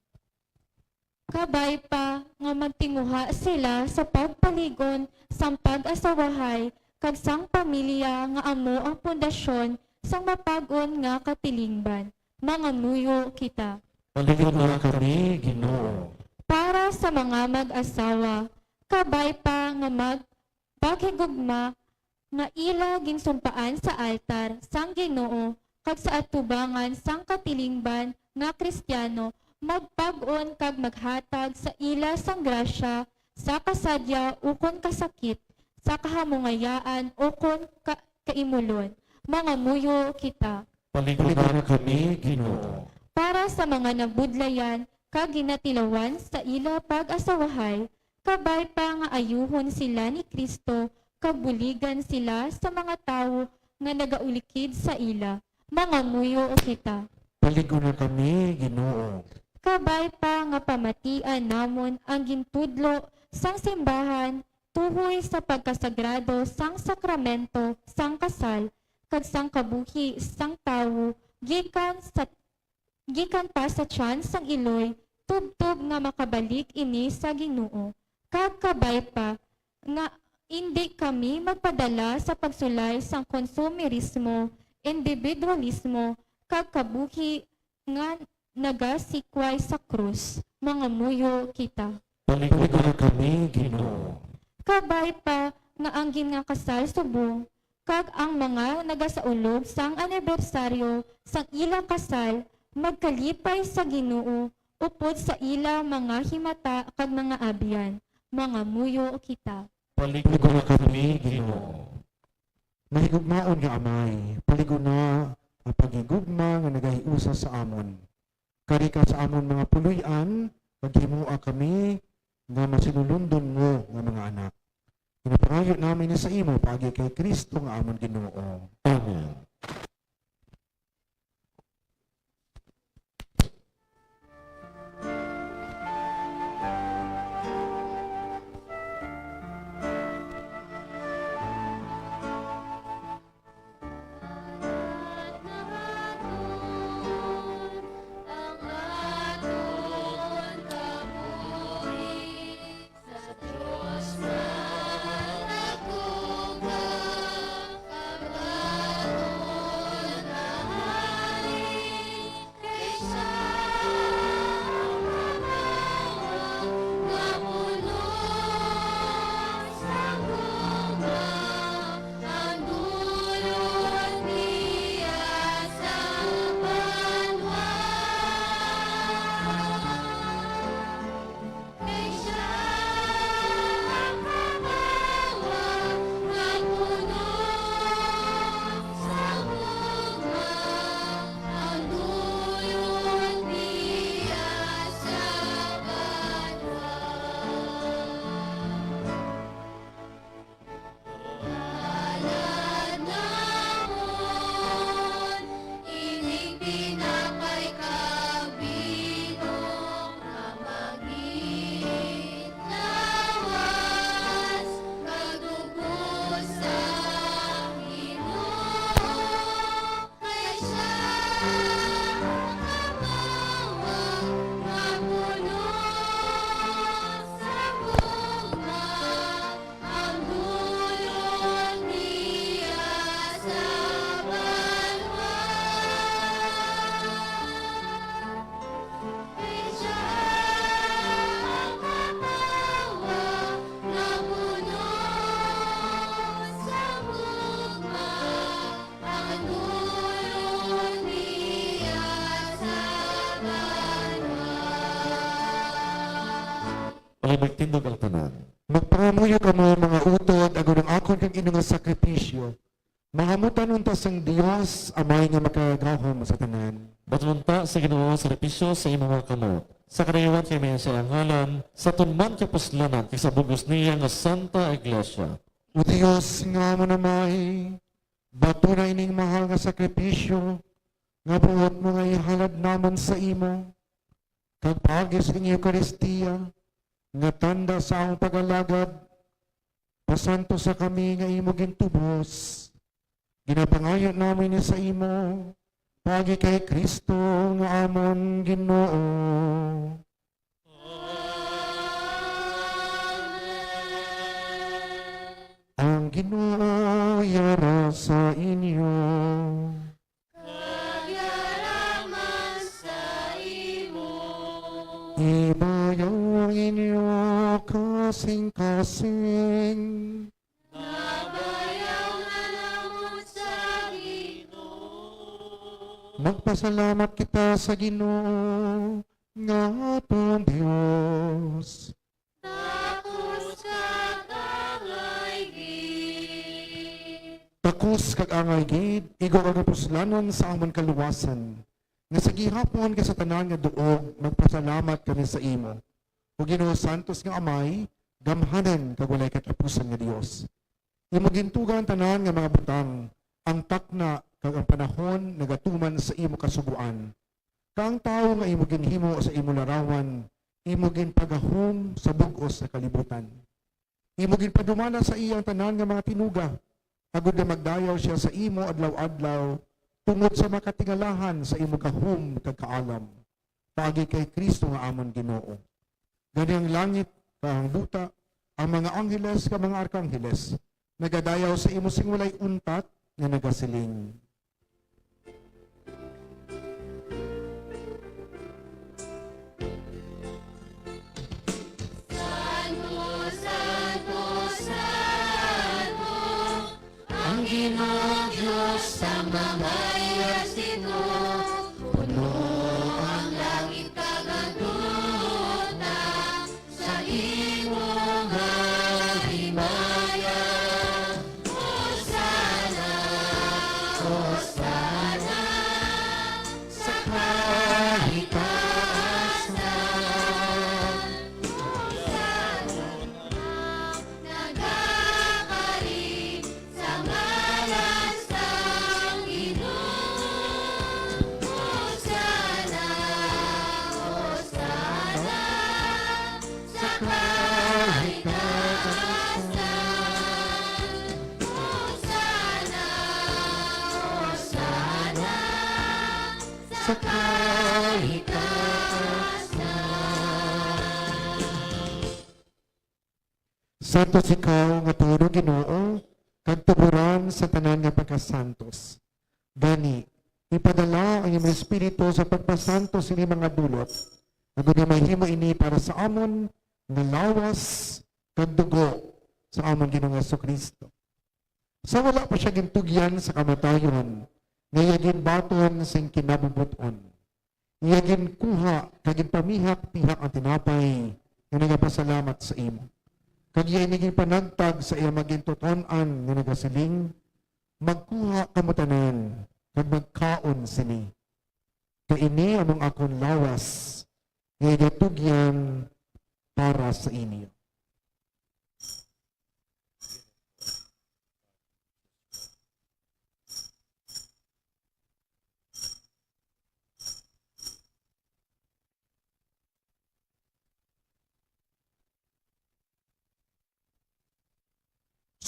Kabay pa nga magtinguha sila sa pagpalig-on sang pag-asawahay kag sang pamilya nga amo ang pundasyon sang mapag-on nga katilingban. Mangamuyo kita. Palig-una kami, Ginoo. Para sa mga mag-asawa, kabay pa nga magpaghigugma nga ila ginsumpaan sa altar sang Ginoo kag sa atubangan sang katilingban nga Kristiyano, magpag-on kag maghatag sa ila sang grasya sa kasadya ukon kasakit, sa kahamungayaan ukon ka-, kaimulon. Mangamuyo kita. Palig-una kami, Ginoo. Para sa mga nabudlayan kag ginatilawan sa ila pag-asawahay, kabay pa nga ayuhon sila ni Cristo kag buligan sila sa mga tawo nga nagaulikid sa ila. Mangamuyo kita. Palig-una kami, Ginoo. Kabay pa nga pamatian namon ang gintudlo sang simbahan tuhoy sa pagkasagrado sang sakramento sang kasal kag sang kabuhi sang tawo gikan sa, gikan pa sa tiyan sang iloy, tubtob nga makabalik ini sa Ginoo, kag kabay pa nga indi kami magpadala sa pagsulay sang konsumerismo, individualismo, kag kabuhi nga nagasikway sa krus. Mangamuyo kita. Palig-una kami, Ginoo. Kabay pa nga ang ginakasal subong kag ang mga nagasaulog sang anibersaryo sang ila kasal magkalipay sa Ginoo upod sa ila mga himata kag mga abyan. Mangamuyo kita. Palig-una kami, Ginoo. Mahigugmaon nga Amay, palig-una ang paghigugma nga nagahiusa sa amon. Kari ka sa amon mga puloy-an, kag himoa kami nga masinulundon mo nga mga anak. Ginapangayo namin ni sa imo paagi kay Cristo nga amon Ginoo. Amen. Kay magtindog ang tanan. Magpangamuyo kamo, mga utod, agod ang akon kag inyo nga sakripisyo, mahamutan unta sang Dios, Amay nga makagagahom sa tanan. Baton unta sa Ginoo ang sakripisyo sa imo nga kamot, sa karayuan kay may sa iyang ngalan, sa aton man kapuslanan, kag sa bug-os niya nga Santa Iglesia. O Dios nga amon Amay, batuna ining mahal nga sakripisyo nga buot mo nga ihalad namon sa imo, kag paagi sa inyong Eukaristia nga tanda sa among pag-alagad, pasantosa kami nga imo gintubos. Ginapangayo namon ini sa imo, paagi kay Cristo nga amon Ginoo. Ang Ginoo yara sa inyo. Kag yara man sa imo. Ibayaw ang inyo kasing-kasing. Nabayaw na namon sa Ginoo. Magpasalamat kita sa Ginoo nga aton Dios. Takos kag angay gid. Takos kag angay gid, igo kag kapuslanon sa amon kaluwasan, nga sa gihapon kag sa tanan nga duog magpasalamat kami sa imo, O Ginoo, santos nga Amay, gamhanan kag walay katapusan nga Dios. Imo gintuga ang tanan nga mga butang, ang takna kag ang panahon nagatuman sa imo kasugoan. Kag ang tawo nga imo ginhimo sa imo larawan, imo ginpagahom sa bug-os nga kalibutan. Imo ginpadumala sa iya ang tanan nga mga tinuga, agod nga magdayaw sia sa imo adlaw-adlaw, tungod sa makatingalahan sa imo gahom kag kaalam, paagi kay Cristo nga amon Ginoo. Gani ang langit kag ang duta, ang mga angheles kag mga arkangheles, nagadayaw sa imo sing walay untat, nga nagasiling: Santo, santo, santo, ang Ginoo Dios sang mga ehersito. Puno ang langit kag ang duta sa imo nga himaya. Hosanna, Hosanna sa kahitaasan. Hosanna, nagakari sa ngalan sang Ginoo. Hosanna, Hosanna sa kahitaasan. Hosanna, Hosanna sa kahitaasan. Santos ikaw nga tuod, O Ginoo, kag tuboran sa tanan nga pagkasantos. Gani, ipadala ang imong Espiritu sa pagpasantos sini mga dulot, agod nga mahimo ini para sa amon nga lawas kag dugo sa amon Ginoong Jesu-Cristo. Sa wala pa sia gintugyan sa kamatayon, nga iya ginbaton sing kinabubot-on, iya ginkuha kag ginpamihak-pihak ang tinapay nga nagapasalamat sa imo, kag iya ini ginpanagtag sa iya magintuton-an nga nagasiling: Magkuha kamo tanan kag magkaon sini, kay ini amo ang akon lawas nga igatugyan para sa inyo.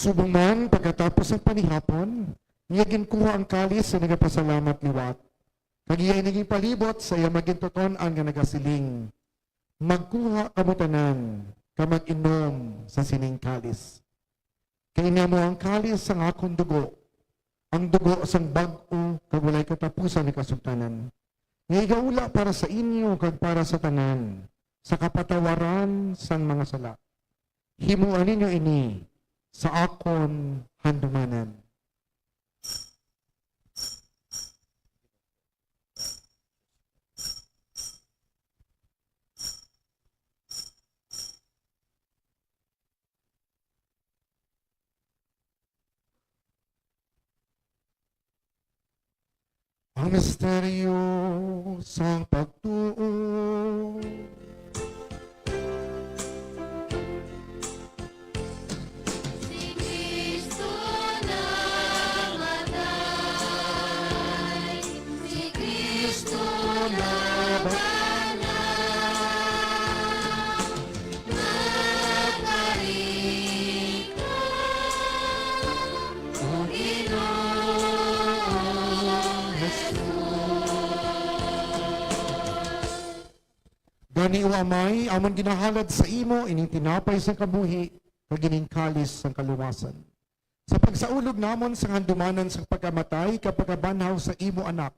Subong man, pagkatapos sang panihapon, iya ginkuha ang kalis sa nagapasalamat liwat, kag iya ini ginpalibot sa iya magintuton-an nga nagasiling: Magkuha kamo tanan, kag mag-inom sa sining kalis. Kay ini amo ang kalis sang akon dugo, ang dugo sang bag-o kag walay katapusan nga kasugtanan, nga igaula para sa inyo kag para sa tanan sa kapatawaran sang mga sala. Himoa ninyo ini sa akon handumanan. Ang misteryo sang pagtuo. Si Cristo namatay, si Cristo nabanhaw, nakarikot, O Ginoong Jesus. Gani, O Amay, amon ginahalad sa imo ining tinapay sang kabuhi kag ining kalis sang kaluwasan. Sa pagsaulog namon sang handumanan sang pagkamatay kag pagkabanhaw sa imo Anak,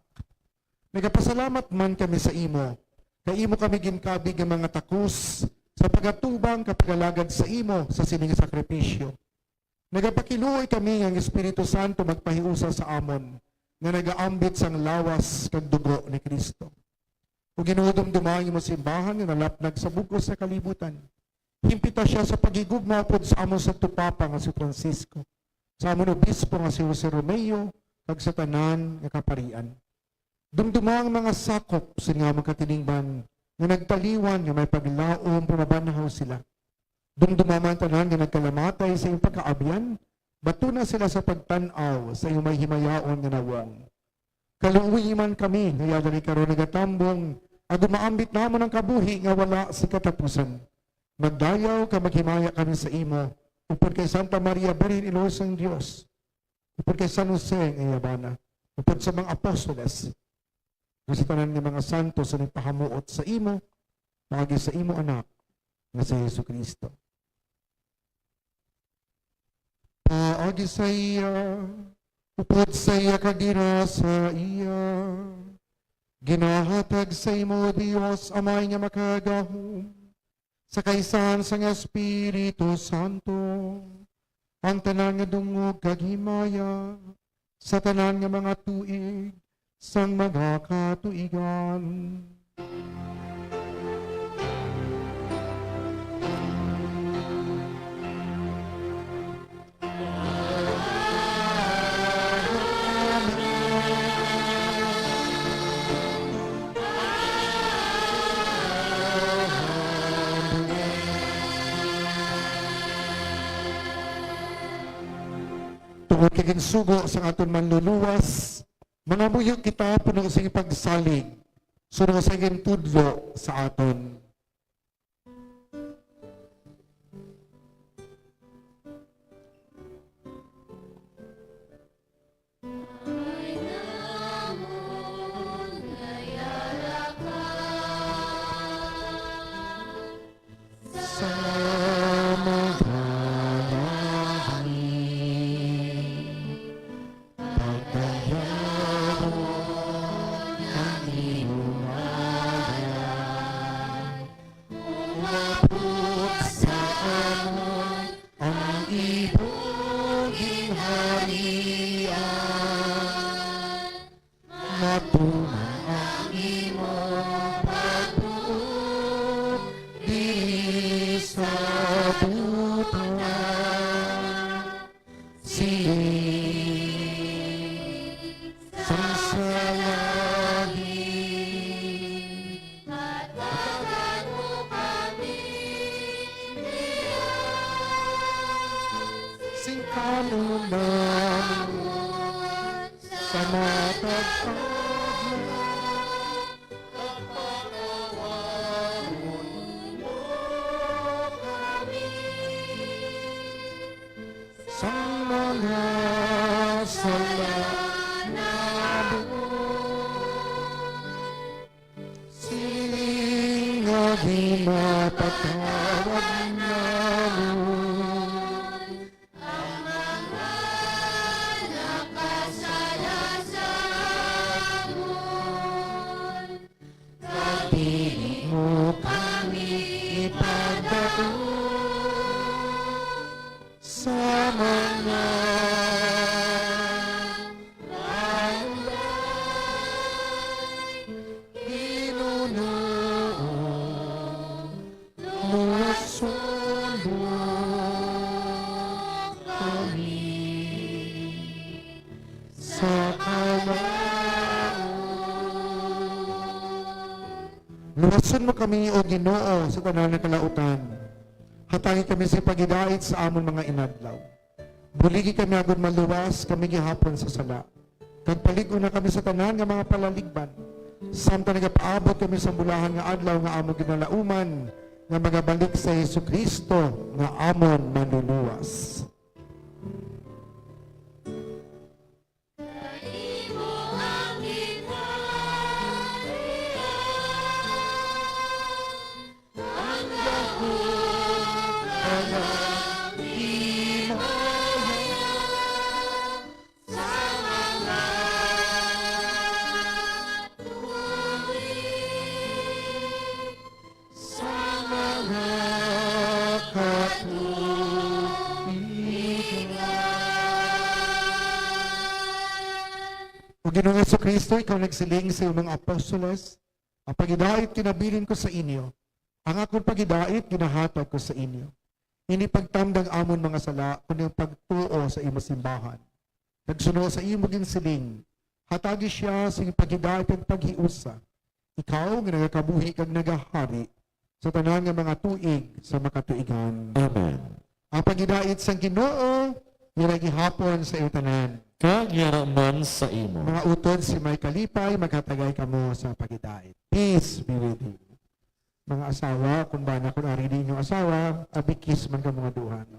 nagapasalamat man kami sa imo, kay imo kami ginkabig nga mga takos sa pagatubang kag pagalagad sa imo sa sining sakripisyo. Nagapakiluoy kami nga ang Espiritu Santo magpahiusa sa amon nga nagaambit sang lawas kag dugo ni Cristo. O Ginoo, dumduma ang imong simbahan nga nalapnag sa bug-os nga kalibutan. Himpita sia sa paghigugma upod sa amon Santo Papa nga si Francisco, sa amon Obispo nga si Jose Romeo, kag sa tanan nga kaparian. Dumduma ang mga sakop sa nga mga katilingban nga nagtaliwan nga may paglaom nga mabanhaw sila. Dumduma man tanan nga nagkalamatay sa iyong pagkaabyan, batuna sila sa pagtan-aw sa iyong may himayaon nga nawong. Kaluoyi man kami nga yadali karon nagatambong, agud maambit namon ang kabuhi nga wala sing katapusan. Magdayaw kag maghimaya kami sa imo, upod kay Santa Maria, Birhen Iloy sang Dios, upod kay San Jose nga iya bana, upod sa mga apostoles, ug sa tanan nga mga santos nga nagpahamuot sa imo, paagi sa imo Anak nga si Jesu-Cristo. Paagi sa iya, upod sa iya, kag dira sa iya, ginahatag sa imo, Dios Amay nga Makagagahom, sa kaisahan sang Espiritu Santo, ang tanan nga dungog kag himaya sa tanan nga mga tuig sang mga katuigan. Tungod kay ginsugo sang aton Manluluwas, mangamuyo kita puno sing pagsalig suno sa gintudlo sa aton. Sa mga langit, pagdayawon ang imong ngalan. Umabot sa amon ang imong ginharian. Matuman ang imong pagbuot diri sa duta, sini sang sa langit. Hatagan mo kami niyan sing kanunamon sa matag adlaw. Pakawaron mo kami sang mga sala namon. Siling nga ginapatawad namon ang mga nakasala sa amon, kag dili mo kami ipadako sa mga panulay, Ginoo, luwason Pagluwason mo kami, O Ginoo, sa tanan nga kalautan. Hatagi kami sa paghidait sa amon mga inadlaw. Buligi kami agod maluwas kami gihapon sa sala, kag palig-on na kami sa tanan nga mga palaligban, samtang nagapaabot kami sa bulahan nga adlaw nga amon ginalauman, nga magabalik si Jesu-Cristo nga amon Manluluwas. Sa mga katuigan. O Ginoong Jesu-Cristo, ikaw nagsiling sa imong mga apostoles, "Ang paghidait kinabilin ko sa inyo, ang akon paghidait ginahatag ko sa inyo. Indi pagtamdang amon mga sala, kundi ang pagtuo sa imo simbahan." Nagsuno sa imo ginsiling, hatagi sia sing paghidait kag paghiusa, ikaw nga nagakabuhi kag nagahari sa tanan nga mga tuig sa makatuigan. Amen. Ang paghidait sang Ginoo yara gihapon sa iyo tanan. Kag yara man sa imo. Mga utod, si may kalipay, maghatagay kamo sa paghidait. Peace be with you. Mga asawa, kung bana, kung ari di inyo asawa, abikis man ka mga duha, no?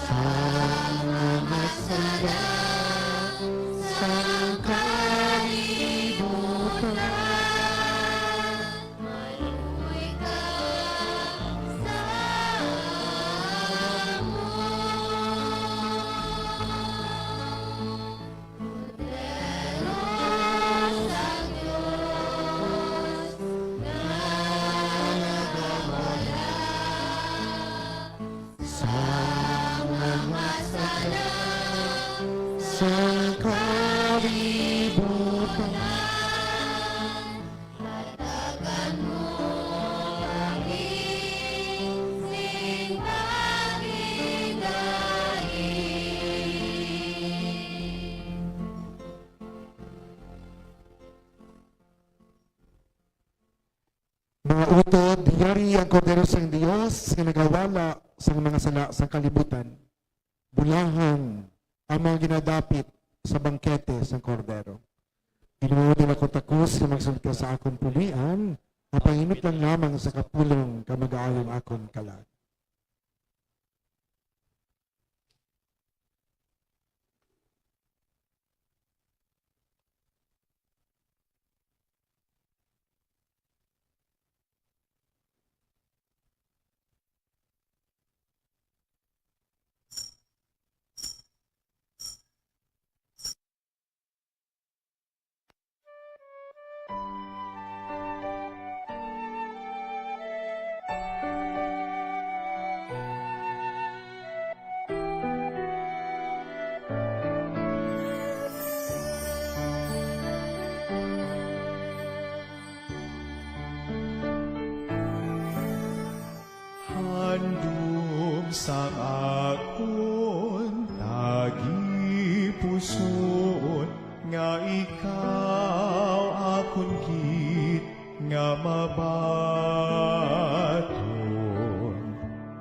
Sa mga sala sa kalibutan. Maluoy ka sa amon. Kordero sang Dios, nga nagawala sa mga sala sang kalibutan. Hatagan mo kami sing paghidait. Mga utod, yari ang Kordero sang Dios nga nagawala sang mga sala sang kalibutan. Bulahan ang mga ginadapit sa bangkete sang Kordero. Ginoo, dili ako takos nga magsulod ka sa akon pulian, apan himot lang lamang sa kapulong ka magaayong akon kalag. Handom sang akon tagipusoon, nga ikaw akon gid nga mabaton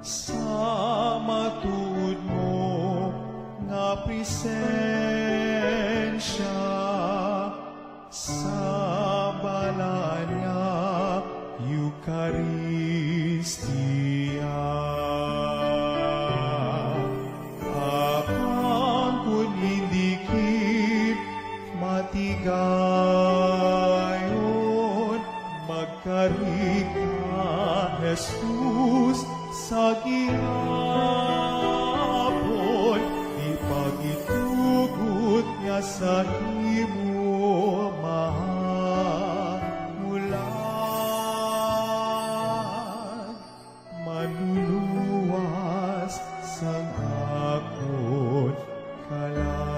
sa matuod mo nga presensya. Sa balaan nga Eukaristia. Apan kon indi Kayon magkari ka, Jesus, sa gihapon, ipagitugot nga sa imo mahulat. Manluluwas sang akon kalag.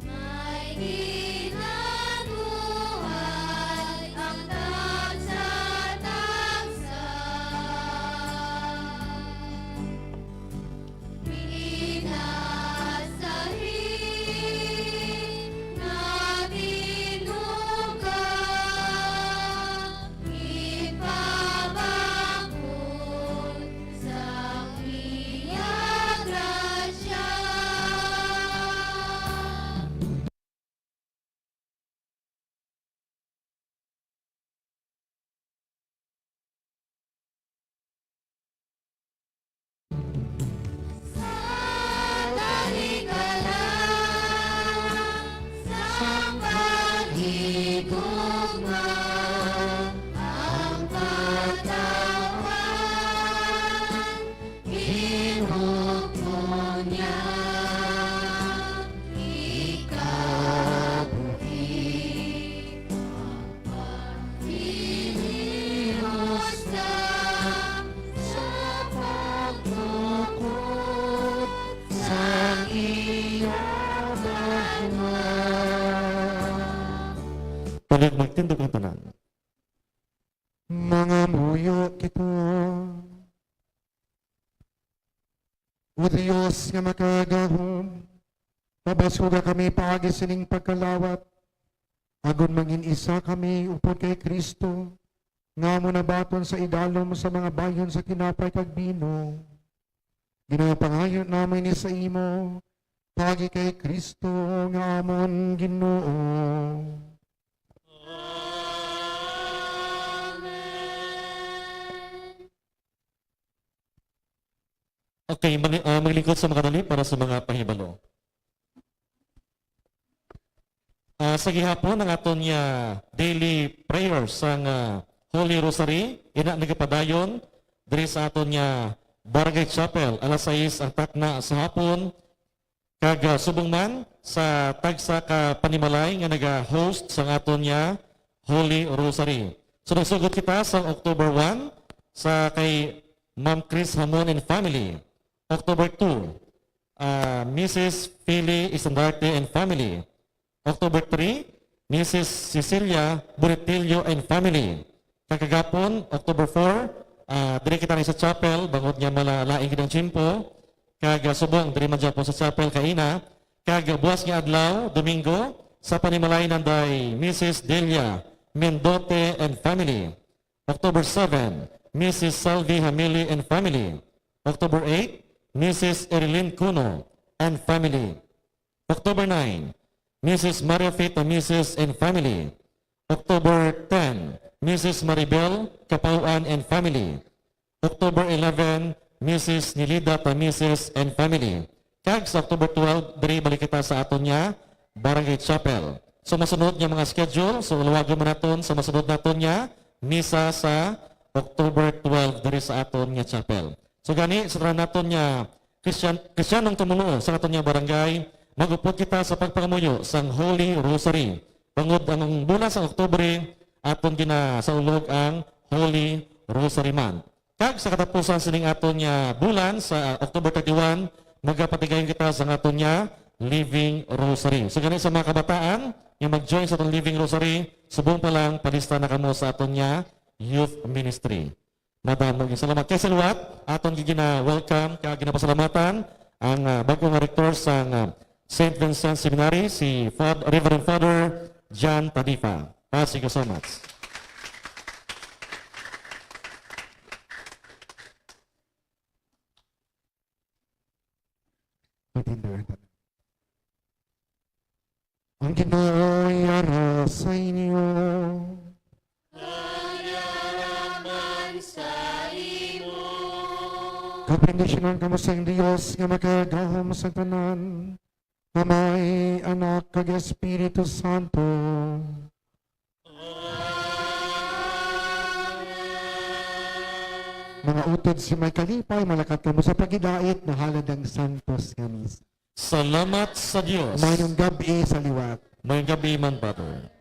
May ginabuhat ang tagsa-tagsa. Pinasahi nga binuka, ipabakod sa iya grasya. Sa talikalang sang paghigugma, ang katawan Hinukmo niya ikabuhi, ang paghihusga sa pagtukod sa iya banwa. Kag magtindog ang tanan. Mangamuyo kita. O Dios nga makagagahom, pabasuga kami paagi sining pagkalawat, agod mangin-isa kami upod kay Cristo, nga amo nabaton sa idalom sa mga bayon sa tinapay kag bino. Ginapangayo namin ni sa imo, paagi kay Cristo nga amon Ginoo. Amen. Okay, mali-, ah, maglingkod sa makadali para sa mga pahibalo. Ah, sa gihapon, ang aton nga daily prayer sang, ah, Holy Rosary, ina nagapadayon diri sa aton nga Barangay Chapel, alas sais ang takna sa hapon, kag, ah, subong man sa tagsa ka panimalay nga naga-host sang aton nga Holy Rosary. So, nagsugot kita sa October one sa kay Ma'am Chris Hamon and family. October two, ah, Missus Philly Estandarte and family. October three, Missus Cecilia Bonitillo and family. Kag kagapon, October four, ah, diri kita ni sa chapel, bangod nga malalain gid ang tiyempo. Kag, ah, subong, diri man gyapon sa chapel kaina. Kag buas nga adlaw, Domingo, sa panimalay nanday Missus Delia Mendote and family. October seven, Missus Salvi Hamili and family. October eight, Missus Erilyn Cuno and family. October nine, Missus Maria Fita Mises and family. October ten, Missus Maribel Capauan and family. October eleven, Missus Nilida Tamises and family. Kag sa October twelve, diri balik kita sa aton nga Barangay Chapel. So, masunod nga mga schedule, so, ulawagon man naton sa masunod naton nga misa sa October twelve diri sa aton nga chapel. So, gani, sa tanan naton nga Christian, Kristiyanong tumuluo sa aton nga barangay, mag-upod kita sa pagpangamuyo sang Holy Rosary. Bangod ang bulan sang Oktubre, aton ginasaulog ang Holy Rosary Month. Kag sa katapusan sining aton nga bulan, sa October thirty-one, magapatigayon kita sa aton nga Living Rosary. So, gani sa mga kabataan nga mag-join sa atong Living Rosary, subong pa lang, palista na kamo sa aton nga youth ministry. Madamo nga salamat kay sa liwat. Aton gina-welcome kag ginapasalamatan ang, ah, bag-o nga rektor sang, ah, Saint Vincent Seminary, si Fad-, Reverend Father John Tadifa. Thank you so much. Matindaran ta. Ang Ginoo yara sa inyo. Kag yara man sa imo. Kabendisyonan kamo sang Dios nga makagahom sa tanan, Amay, Anak, kag Espiritu Santo. Mga utod sa may kalipay, malakat kamo sa paghidait, nahalad ang santos nga misa. Salamat sa Dios. Maayong gab-i sa liwat. Maayong gab-i man, Father.